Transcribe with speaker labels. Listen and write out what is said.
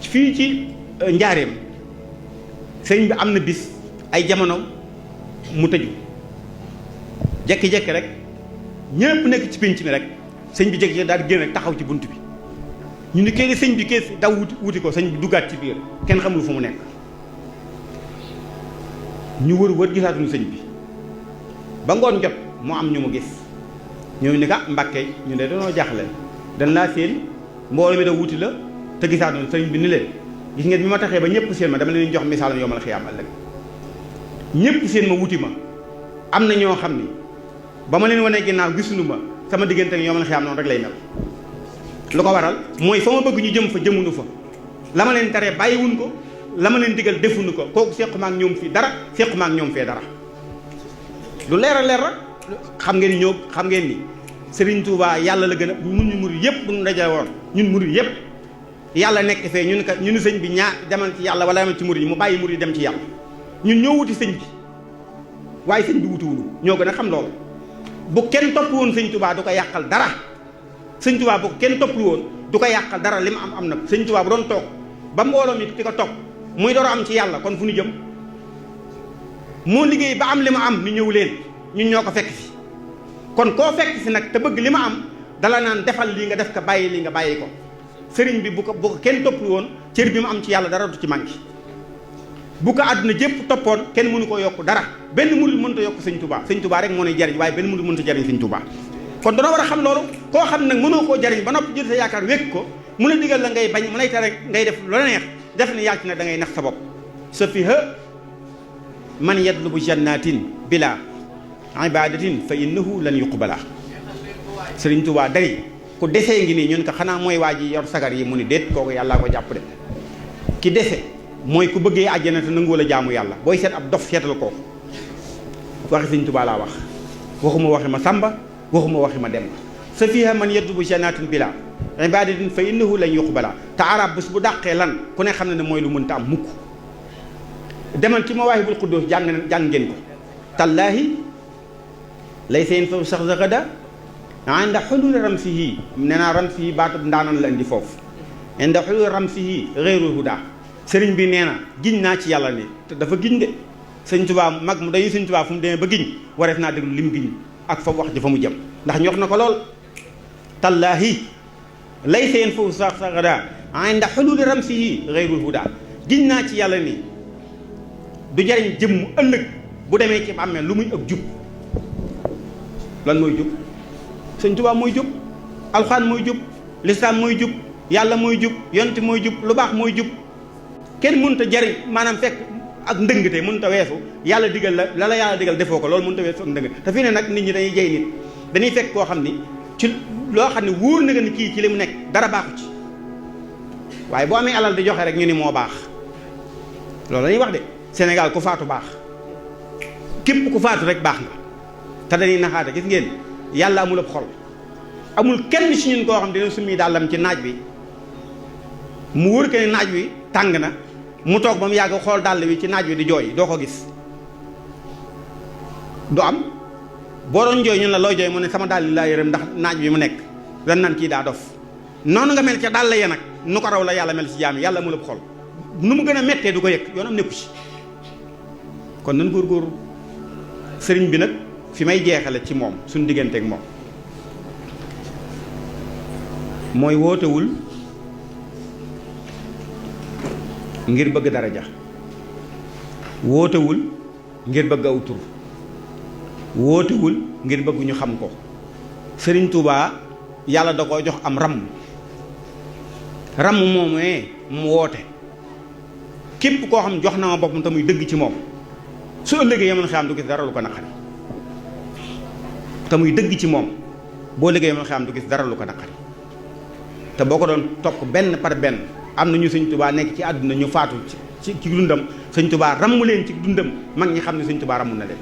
Speaker 1: fii ci njaareem sëñ bi am na bis ay jamono mu tëju jekki-jekki rek ñëpp nekk ci pénc mi rek sëñ bi jekki daal di génn rek taxaw ci bunt bi ñu ni kii sëñ bi kees daw wuti ko sëñ bi duggaat ci biir kenn xamul fu mu nekk ñu wër gisaatuñu sëñ bi ba ngoon jot mu am ñu mu gis ñooñu ni ka Mbàkke ñu ne dañoo jaaxle dañ laa seen mbooloo mi da wuti la te gisaatuñu sëñ bi ni leen gis ngeen bi ma taxee ba ñëpp seen ma dama leen jox misaalam yomal xiyaam ëllëg ñëpp seen ma wuti ma am na ñoo xam ni ba ma leen wanee ginnaaw gisuñu ma sama diggante ak yomal xiyaam noonu rek lay mel lu ko waral mooy fa ma bëgg ñu jëm fa jëmunu fa la ma leen taree bàyyiwuñ ko la ma leen digal defuñu ko kooku séquma ak ñoom fii dara séquma ak ñoom fee dara lu leer a leer rek xam ngeen ni Serigne Touba yàlla la gën a ñun murid yëpp bu ñu dajale woon ñun murid yëpp yàlla nekk fee ñun sëñ bi demal ci yàlla wala demal ci murid yi mu bàyyi murid yi dem ci yàlla ñun ñoo wuti sëñ bi waaye sëñ bi wutiwulu ñoo gën a xam loolu bu kenn topp woon sëñ Touba du ko yàqal dara sëñ Touba bu kenn topplu woon du ko yàqal dara li mu am na sëñ Touba bu doon toog ba mbooloo mi di ko topp muy door a am ci yàlla kon fu ñu jëm moo liggéey ba am li ma am ni ñëw leen ñun ñoo ko fekk si kon koo fekk si nag te bëgg li ma am dala naan defal lii nga def ko bàyyi lii nga bàyyi ko sëriñ bi bu ko kenn topplu woon cër bi mu am ci yàlla dara du ci manqué bu ko àdduna jépp toppoon kenn mënu ko yokk dara benn murid mënut a yokk sëñ Touba sëñ Touba rek moo ne jariñ waaye benn murid mënut a jariñ sëñ Touba kon dana war a xam loolu koo xam nag mënoo koo jariñ ba noppi jël sa yaakaar wékk ko mu la digal la ngay bañ mu lay tere ngay def lu la neex def ne yàcc na da ngay nax sa bopp sa fiha man yatlubu jannatin bila ibadatin fa innahu lan yuqbala sëriñ Touba dari ku desee ngi nii ñun ko xanaa mooy waa ji yor sagar yi mu ni déet kooku yàllaa ko jàpp de ki dese mooy ku bëggee àjjana te nangu la jaamu yàlla booy seet ab dof seetal kooku waxi sëriñ Touba laa wax waxuma waxi ma sàmba waxuma waxi ma dem sa fiha man yatlubu jannatin bila ibadatin fa innahu lan yuqbala te arab bés bu dàqee lan ku ne xam ne ne mooy lu mënta am mukk demal ci Mawaahibul Quddus jàng ngeen ko tallaahi lay seen fa sax sagada inda xululi ramsihi nee naa ramsihi baatu ndaanan la indi foofu inda xululi ramsihi xeyrul huda sëriñ bi nee na giñ naa ci yàlla ni te dafa giñ de sëñ Tuubaa mag mu dañuy sëñ Tuubaa fu mu demee ba giñ wareef naa déglu lim giñ ak fa wax ji fa mu jëm ndax ñor na ko lool tallaahi lay seen foofu sax sagada inda xululi ramsihi xeyrul huda giñ naa ci yàlla ni du jariñ jëmm ëllëg bu demee ci bàmmeel lu muy ëpp jub lan mooy jub sëñ Tuubaa mooy jub alxuraan mooy jub lislaam mooy jub yàlla mooy jub yonent mooy jub lu baax mooy jub kenn mënut a jariñ maanaam fekk ak ndëngte mënut a weesu yàlla digal la yàlla digal defoo ko loolu mënut a weesu ak ndëngte te fii ne nag nit ñi dañuy jey nit dañuy fekk koo xam ni ci loo xam ne wóor na nga ni kii ci li mu nekk dara baaxu ci waaye boo amee alal di joxe rek ñu ni moo baax loolu lañuy wax de Sénégal ku faatu baax képp ku faatu rek baax nga te dañuy naxaate gis ngeen yàlla amul ab xol amul kenn ci ñun koo xam dina summi dàllam ci naaj bi mu wóor que ne naaj wi tàng na mu toog ba mu yàgg xool dàll wi ci naaj wi di jooy doo ko gis du am boo doon jooy ñun la looy jooy mu ne sama dàll laa yërëm ndax naaj bi mu nekk dan naan kii daa dof noonu nga mel ca dàll ya nag nu ko raw la yàlla mel ci jaam yàlla amul ab xol nu mu gën a mettee du ko yëg yoonam nekku ci kon nan góorgóorlu sëriñ bi nag fi may jeexale ci moom suñu diggante ak moom mooy wootewul ngir bëgg daraja wootewul ngir bëgg aw tur wootewul ngir bëgg ñu xam ko sëriñ Touba yàlla da koo jox am ramm moomee mu woote képp koo xam jox na ma boppam te muy dëgg ci moom su ëllëgee yamal xam du gis dara lu ko naqari te muy dëgg ci moom boo liggéey yamal xam du gis dara lu ko naqari te boo ko doon topp benn par benn am na ñu sëñ Touba nekk ci àdduna ñu faatu ci dundam sëñ Touba ramm leen ci dundam mag ñi xam ne sëñ Touba ramm na leen